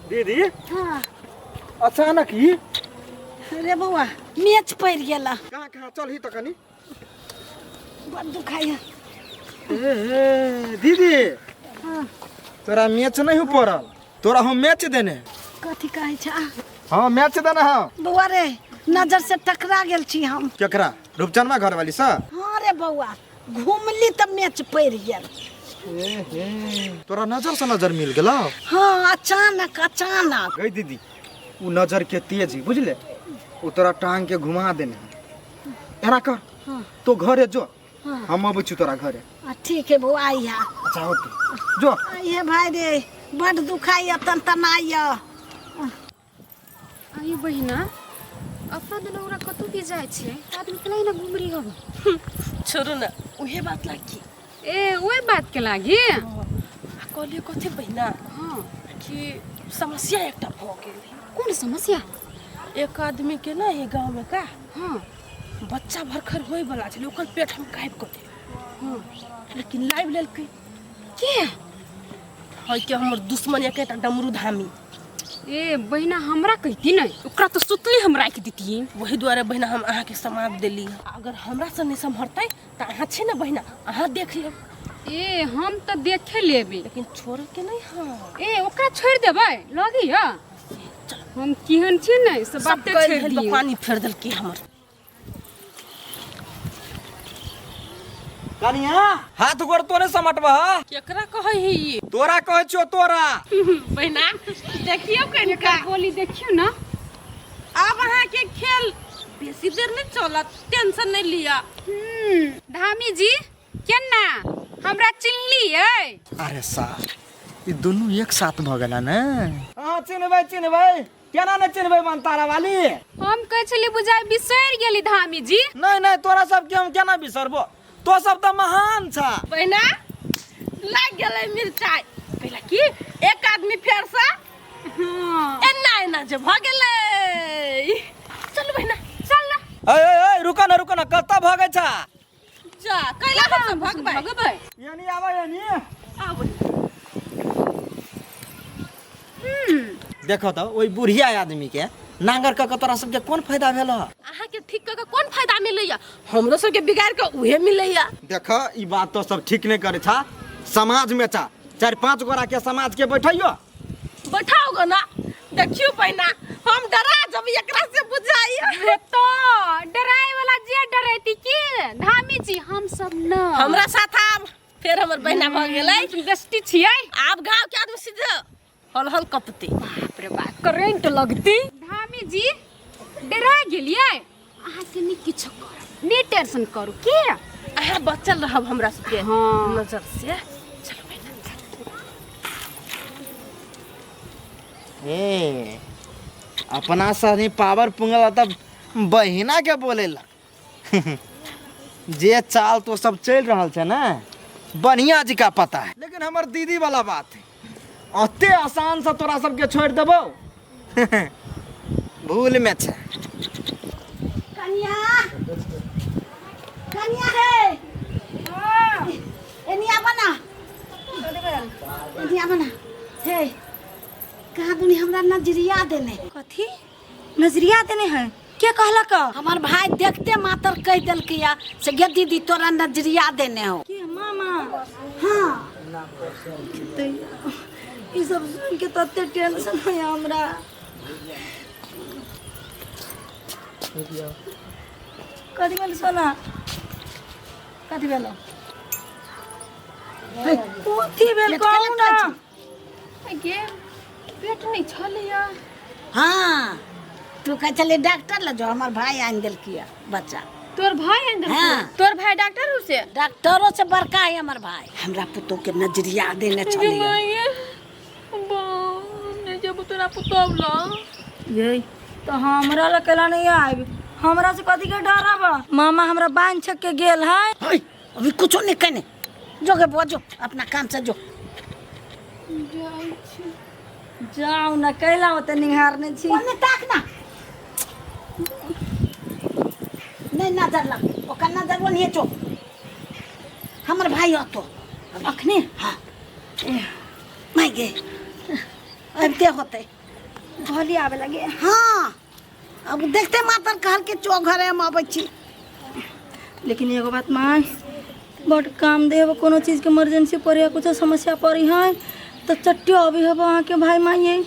दीदी। हाँ। अचानक ही रे बौआ, मेच पड़ि गेल। कहाँ कहाँ चल ही तो कनी। बड़ दुखाइया। ए, ए, दीदी। हाँ। तोरा मैच नहीं हो पड़ल, तोरा हम मैच देने। कथी कहै छै आ? हाँ, मैच देने। हाँ। बौआ रे, नजर से टकरा गेल छी हम। केकरा, रूपचनमा घर वाली से? हाँ रे बौआ, घुमली तऽ मैच पड़ि गेल। तोरा नजर से नजर मिल गेलो? हाँ, अचानक अचानक। गई दीदी, उ नजर के तेज ही बुझले, उ तोरा टांग के घुमा देने। एना कर। हाँ। तो घरे जो। हाँ। हम अबै छी तोरा घरे। आ, ठीक है बौआ, आइया। अच्छा, होते जो। आइए भाई रे, बड दुखाइया, तन तनाइया। आइए बहिना, अपना दुनू ओकरा कतौ भी जाइ छियै तऽ आदमी केना एना घुमरी हब? छोड़ू ने उहे बात लागी। ए, ओहि बात के लागी। आ कहलियै कथी बहिना? हाँ। कि समस्या एकटा भऽ गेल। कोन समस्या? एक आदमी के ने ई गाँव में का हाँ। बच्चा भरखर होय वाला छलै, ओकर पेट हम काटि कऽ देलियै। हाँ। लेकिन लाबि लेलकै। के? है के हमर दुश्मन एकेटा डमरू धामी। ए बहिना, हमरा कहती नहीं, ओकरा तो सुतली हम राखि देतियै। वही दुआरे बहिना हम अहाँके समाज देली। अगर हमरा से नहीं सम्हरतै तऽ अहाँ छी ने बहिना, अहाँ देख लेब। ए, हम तऽ देखे लेबै। लेकिन छोड़ के नहीं। हाँ। ए, ओकरा छोड़ि देबै लगी ह? हम केहन छी ने से सब बाते कयल छोड़ि भेल पर दियै। पानी फेर देलकै हमर। कनिया, हाथ गोड़ तोरे समटबह? केकरा कहै है ई? तोरा कहै छियो, तोरा। बहिना, देखियौ कनिका। बोली देखियौ ने। आब अहाँके खेल बेसी देर नहि चलत, टेंशन नहि लिअ। धामी जी, केना हमरा चिन्हलियै? अरे सार, ई दुनू एक साथ भऽ गेला ने। हाँ, चिन्हबै चिन्हबै, केना ने चिन्हबै मनतारा वाली। हम कहै छली बुझाइ बिसरि गेली धामी जी। नहीं नहीं, तोरा सबके हम केना बिसरबो, तो सब तऽ महान छा। बहिना, लागि गेलै मिरचाइ। कहला कि एक आदमी फेरसँ हाँ। एना एना जे भऽ गेलै। चलू बहिना, चल ना। ए ए ए, रुको ना, रुको ना, कतऽ भगै छा? जा कैला हम सब भगबै? भगबै। यानी आबै यानी। आबै। देखो तऽ ओहि बुढ़िया आदमी के नांगर कऽ के तोरा सबके कोन फायदा भेल? अहाँके ठीक कऽ के कोन फायदा मिलैया? हमरो सबके बिगाड़ के उहे मिलैया। देख, ई बात तो सब ठीक नहीं करे छा। समाज में छा, चारि पांच गोरा के समाज के बैठैयो। बैठाओ गो ना। देखियो बहिना, हम डरा जब एकरा से बुझाइया। तो डराए वाला जे डरेती की धामी जी, हम सब न। हमरा साथ आब फेर हमर बहिना भऽ गेलै। बेस्टी छियै। आब गांव के आदमी सीधे हल हल कपते। बाप रे बाप, करेंट लगती। धामी जी, डरा गेलियै? अहाँके नहि किछु करब, नहि टेंशन करू के। अहाँ बचल रहब हमरा सबके हाँ। नजर से। चलो बहिना। ए, अपना सनी पावर पुंगल तब बहिना के बोलेला। जे चाल तो सब चलि रहल छै ने, बढ़िया जी का पता है। लेकिन हमर दीदी वाला बात है, ओते आसान से तोरा सबके छोड़ि देबौ, भूल में छै। कनिया, कनिया हे, एनिया बना, एनिया बना। हे, कहाँ दुनी हमरा नजरिया देने। कथी नजरिया देने है? के कहलक? हमार भाई देखते मातर कह देलकै से गे दीदी, तोरा नजरिया देने हो। के, मामा? हाँ। ई सब सुन के तते टेंशन होया हमरा। कथी भेल सोना? कथी भेलो? कथी भेल, कहू ना। गे, पेट नहीं छलैया। हाँ, तू कहै छली डॉक्टर लग जो, हमर भाई आनि देलकै बच्चा। तोर भाई आनि देलकै? हाँ। तोर भाई डॉक्टर हो से? डॉक्टरो से बड़का है हमर भाई। हमरा पुतोह के नजरिया देने छलियै। नहीं जब तोरा पुतोह ल। ये तो हमरा लग केला नहीं आबि? हमरा से कथी के डर बा? मामा हमरा बांध छक के गेल है। है, अभी कुछो नहीं कहने जो गे बुआ, जो अपना काम से जो। जाउ ना, कैला ओते निहारने छी? ओने ताक ना, नहीं नजर लग, ओकर नजर ओनिये चो। हमर भाई अतो। अखने? हाँ। माय गे, अबिते होतै। कहली आबे लगे। हाँ, अब देखते मातर कहल के चो घरे हम अबै छी। लेकिन एगो बात माय, बड काम देब, कोनो चीज के इमरजेंसी पड़े, कुछ समस्या पड़ी है तो चट्टी अभी हब अहाँके भाई माई।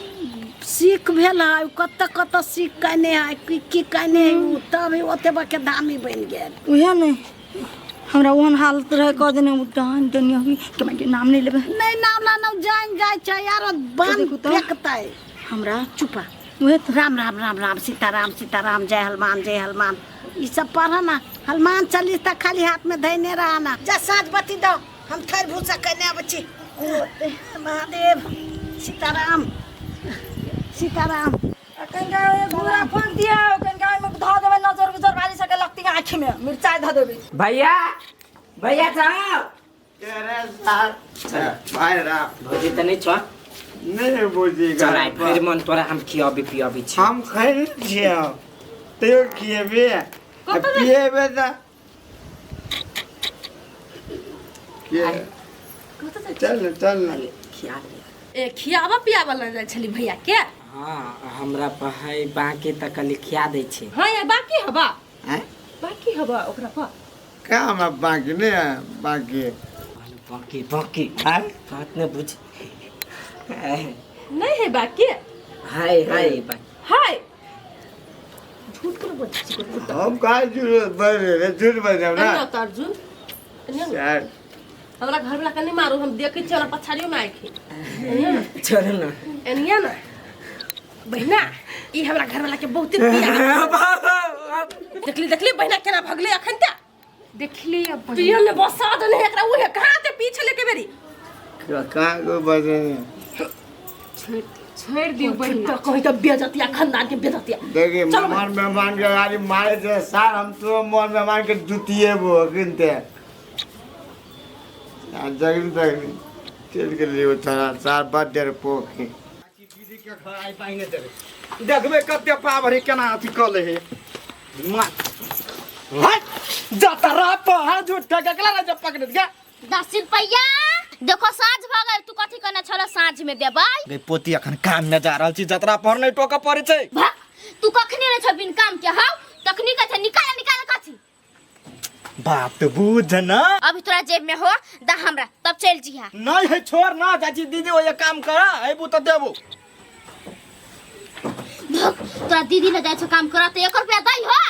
सीख भेल है, कतऽ कतऽ सीख कयने है, की की कयने है ओ, तब ओते बड़के दामी बनि गेल। उहे ने हमरा ओहन हालत रहे कह देने उ डान डनिया हुई के माय के नाम नहीं लेबे। नहीं नाम लाना जान जाय छै यार, बान देखू तऽ। फेकतै। हमरा चुपा। उहे तऽ। राम राम राम राम सीताराम सीताराम जय हनुमान जय हनुमान, ई सब पढ़ ना। हनुमान चालीसा खाली हाथ में धैने रह ना। जा साँझ बत्ती दो, हम थैर भूसा कने आबै छी। महादेव सीताराम सीताराम। कनिका घूरा फेंक दिया, कनिका ओहिमे धऽ देबै, नजर उजर वाली सबके लगती आँखि में मिरचाइ धऽ देबै। भैया, भैया साहब। भाई राम। भौजी तऽ नहि छौ? नहीं बुझी। चल आइ भरि मन तोरा हम खियाबी पियाबी छी। हम खैने छियै, तैयो खिएबे आ पिएबे तऽ के चल चल ना। खिया ले। ए, खियाबऽ पियाबऽ लए जाइ छली भैया के? हाँ, हमरा पर है बाकी तऽ कहली खिया दै छी। हाँ यार, बाकी हबा। आँय? बाकी हबा ओकरा पर। का हमरा बाकी नहीं है बाकी? बाकी बाकी। आँय? बात नहि बुझ। नहीं है बाकी। हाय हाय बाकी। हाय, झूठ क्यों बोल छी? हम का झूठ बोल रहे? झूठ बोल रहे ना। ना तो अर्जुन, एनियो ना। यार। हमरा घर वाला कनी मारू, हम देखै छी, हमरा पछाड़ियो में आखि। एनियो ना। छोड़ू ना। एनियो ना बहिना, ई हमरा घर वाला के बहुते प्यार। देखली देखली बहिना केना भगले अखन ते? देखली अब बहिना। पियल ने बसा देने एकरा, उहे कहाँ ते पीछे लेके बेरी। कहाँ को बजे? छोड़ छोड़ दियौ बहिना। तो कहीं तो बेजतिया, खानदान के बेजतिया। देखिए। चलो। मन मेहमान के गाड़ी मारे थे सार, हम तो मन मेहमान के जुतिए वो किनते जगनी तगनी चल के लिए उठा सार बड़ देर पोखे। देखबै कते पावर केना अथी कऽ ले हे। हट जतरा पहाड़ झूठा के केकरा रे पकड़ गे। 10 रुपया देखो, साँझ भऽ गेल, तू कथी कहने छल साँझ में देबै? गे पोती, अखन काम में जा रहल छी, जतरा पर नहीं टोकऽ पड़ै छै। भक, तू कखनी रहे छ बिन काम के? हौ, तखनी कहै छ निकाल निकाल, कथी? बात बुझ ना। अभी तोरा जेब में हो, दा हमरा, तब चल जिहा। नहीं है, छोड़ ना, चाची दीदी ओए काम करा अबू तऽ देबू। भक, तोरा दीदी ले जाइ छौ काम कर तऽ 1 रुपया दै हो?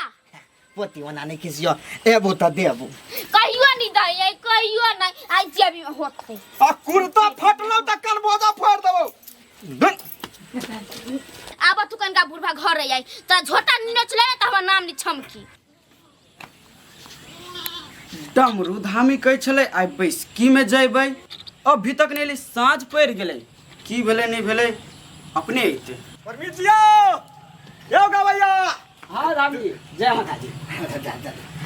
पोती, ओना नहीं खिसियो, एबू तऽ देबू। कहियो नहीं दै है, कहियो नहीं, आइ जेबी में होतै। आ कुर्ता फटलौ तऽ कलबोजा फाड़ देबौ। आब तू कनका बुढ़वा घर आई तोरा झोटा नचले तऽ हमर नाम नहीं छमकी। डमरू धामी कहै छलै आइ बैसकीमे जयबै, अभी तक नहि एलै, साँझ पड़ि गेलै। की भेलै नहि भेलै, अपने अयतै। परमीत जी यौ गवैया। हाँ राम जी, जय माता जी।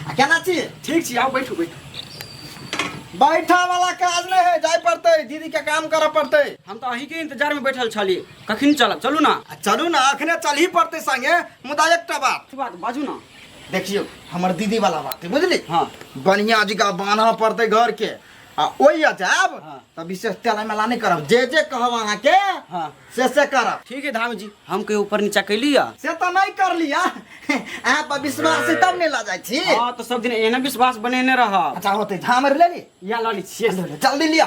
आ केना छी? ठीक छी, आउ बैठू बैठू। बैठा वाला काज नहीं है, जाय पड़तै, दीदी के काम करऽ पड़तै। हम तऽ अहीँके इंतजारमे बैठल छलियै, कखन चलब, चलू ना। आ चलू ना, अखने चलही पड़तै संगे, मुदा एकटा बात। की बात, बाजू ना। देखियौ, हमर दीदी वाला बात है, बुझली? हाँ। बढ़िया जगह बान्हऽ पड़तै घर के, आ ओहि जायब हाँ। तऽ विशेष तेला मेला नहीं करब, जे जे कहब अहाँके हाँ। से से करब। ठीक है धामी जी, हम कहियो ऊपर नीचा कैली है? से तऽ नहीं कर लिया, अहाँ पर विश्वास है तब नहीं लऽ जाइ छी। हाँ, तऽ सब दिन एहने विश्वास बनेने रहब। अच्छा होतै, झामर ले ली। या लऽ लै छियै। जल्दी लिअ,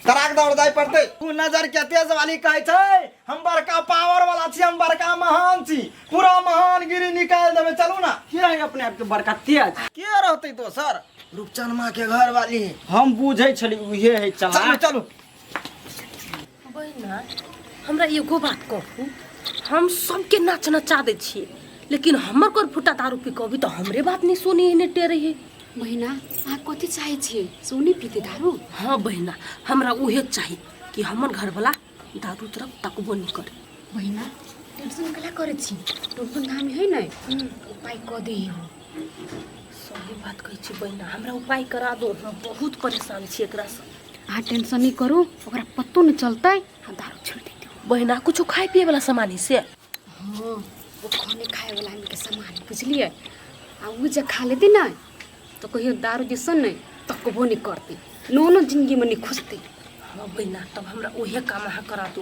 तराक दौड़ जाय पड़तै। उ नजर के तेज वाली कहै छै हम बड़का पावर वाला छी, हम बड़का महान छी, पूरा महानगिरी निकालि देबै, चलू ना। के है अपने आपके बड़का तेज? के रहतै दोसर, रूपचनमा के घर वाली। हम बुझै छली उहे है। चलू। चला। चलू। बहिना, हमरा एगो बात कहू, हम सबके नाच नचा दै छियै, लेकिन हमर कोर फुटा दारू पी कऽ अभी तऽ हमरे बात नहीं सुनी ने टेरे है। बहिना, अहाँ कथी चाहै छियै? सोनी पीते दारू? हाँ बहिना, हमरा उहे चाही कि हमर घरवाला दारू तरफ तकबो नहीं करे। बहिना, टेंशन कला करै छी? टुनटुन धामी है ने, उपाय कऽ दे हो। सही बात कहै छी बहिना, हमरा उपाय करा दो, हम बहुत परेशान छी एकरासँ। अहाँ टेंशन नहीं करू, ओकरा पतो नहीं चलतै, हम दारू छोड़ि देतै। बहिना, कुछो खाए पिए वाला सामान है से? हाँ, ओ खाने खाए वाला आदमीके सामान है, बुझलियै? आ उ जे खा लेतै ने तऽ कहियो दारू दिसन नहि तकबो नहीं करतै। नोनो जिंदगी में नहीं खुशते। हम अबै ना तब हमरा उहे काम अहाँ करा दू,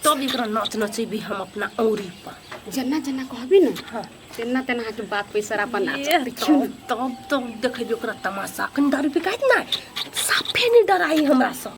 तब एकरा नाच नचेबी हम अपना औरी पर। जना जना कहबी ना, हाँ, तेना तेना अहाँके बात पैसा अपन नाच। तब तब तब देखेबी ओकरा तमाशा। अखन दारू पिकाइत ना, साफे नहीं डराई हमरा से।